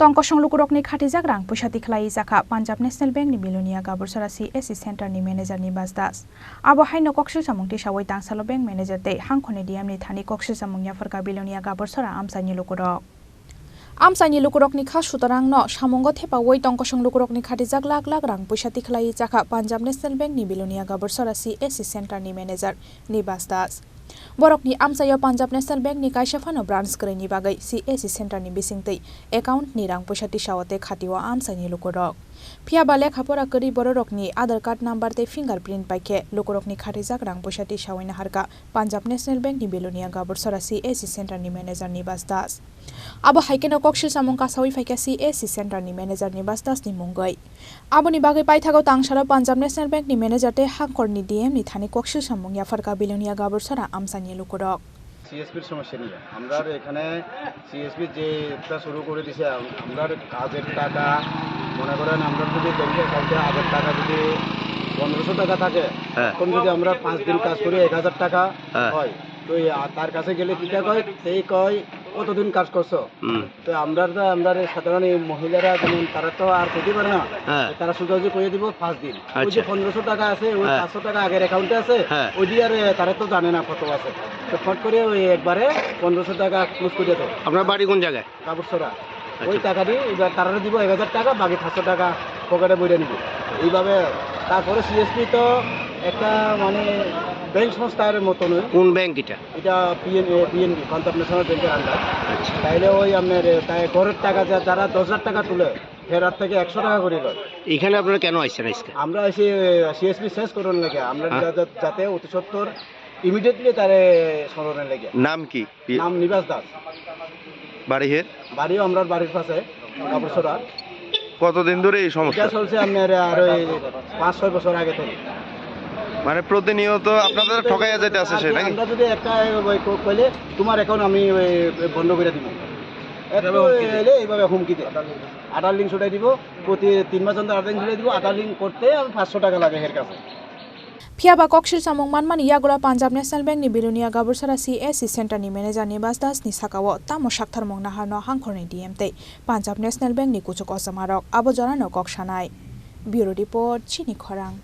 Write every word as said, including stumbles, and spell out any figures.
Tongkosong lukurokni khatijak rang puisa tikhlai jakha Punjab National Bank ni Bilonia Gabursara C S C Center ni manager Nibas Das. Abo haino koksil samung tisawi tangsalo bank manager tei hangkhorni D M ni thani koksil samung yapharkha Bilonia Gabursara amchaini lukurok. Amchaini lukurokni kha sutarangno samungo thepawi tongkosong lukurokni khatijak lakh lakh rang puisa tikhlai jakha Punjab National Bank ni Bilonia Gabursara C S C Center ni manager Nibas Das. Borokni amchaio Punjab National Bank ni kaisa phano branch kwrwini bagwi C S C Center ni bisingtwi account ni rang puisa tisao tei khatio amchaini lukurok. Phiya ba lekha pora kwrwi bororokni Aadhaar card number tei fingerprint pai khe lukurokni khatijak rang puisa tisawi naharkha Punjab National Bank ni Bilonia Gabursara C S C Center ni manager Nibas Das. Abo hai kheno koksil samung kasawi phaikha C S C Center ni manager Nibas Das ni mungwi. Aboni bagwi paithago tangsalo Punjab National Bank ni manager tei hangkhorni D M ni thani koksil samung yapharkha Bilonia Gabursara amchaini lukurok. সিএসপির সমস্যা নিয়ে আমরা আর এখানে সিএসপি যেটা শুরু করে দিছে, আম-, আমরা কাজের টাকা, মনে করেন আমরা যদি ব্যাংকে কালকে হাজার টাকা যদি পনেরোশো টাকা থাকে, হ্যাঁ। এখন যদি আমরা পাঁচ দিন কাজ করি এক হাজার টাকা হ্যাঁ। হয়, তো এই, আ, তার কাছে গেলে কিতা কয়, সেই কয়, "কতদিন কাজ করছো?" হুম। তো আমরা তো, আমরা এই সাধারণ এই মহিলারা যেমন তারা তো আর করতে পারে না, হ্যাঁ। তারা সোজাসুজি করে দিব পাঁচ দিন। ওই যে আচ্ছা। পনেরোশো টাকা আছে, ওই হ্যাঁ। পাঁচশো টাকা আগের অ্যাকাউন্টে আছে, হ্যাঁ। ওই দিয়ে আর, এ, তারা তো জানে না কত আছে। তো ফট করে ওই একবারে পনেরোশো টাকা ক্লোজ করে দেয়। আপনার বাড়ি কোন জায়গায়? কাপড়ছড়া। আচ্ছা। ওই টাকা দিয়ে এবার তারা দিব এক হাজার টাকা, বাকি পাঁচশো টাকা পকেটে বইরে নিব। এইভাবে তারপরে সিএসপি তো একটা মানে ব্যাংক সংস্থার মতো নয়। কোন ব্যাংক এটা? এটা পিএন, এ, পিএনবি, পাঞ্জাব ন্যাশনাল ব্যাংকের আন্ডার। আচ্ছা। তাইলে ওই আপনার, এ, তাই ঘরের টাকা যা-, যারা দশ হাজার টাকা তুলে, ফেরার থেকে একশো টাকা করে লয়। এখানে আপনারা কেন আসছেন আজকে? আমরা এসে, এ, সিএসপি শেষ করার লাগে। আমরা হ্যাঁ। যা-, যা-, যাতে অতি সত্বর ইমিডিয়েটলি তারে সরানোর লাগে। নাম কি? কি? নাম নিবাস দাস। বাড়ি হে? বাড়িও আমরার বাড়ির পাশে, কাপড়ছড়া। কতদিন ধরে এই সমস্যা? এটা চলছে আপনার আর ওই পাঁচ ছয় বছর আগে থেকে। মানে প্রতিনিয়ত আপনাদের ঠকাইয়া যাইতে আছে সে, নাকি? আমরা যদি একটা ওই ক-, কইলে, "তোমার অ্যাকাউন্ট আমি ওই বন্ধ করে দিব।" এত এলে এইভাবে হুমকি দেয়। আধার লিঙ্ক ছুটাই দিব, প্রতি তিন মাস অন্তর আধার লিঙ্ক ছুটাই দিব, আধার লিঙ্ক করতে আমি পাঁচশো টাকা লাগে এর কাছে। Phiya ba koksil samung manmani yagulo Punjab National Bank ni Bilonia Gabursara C S C Center ni manager Nibas Das ni sakao tamo saktharmung naharno hangkhorni D M tei Punjab National Bank ni kuchuk ochamarok abo jorano kok sanai. Bureau Report, Chini Khorang.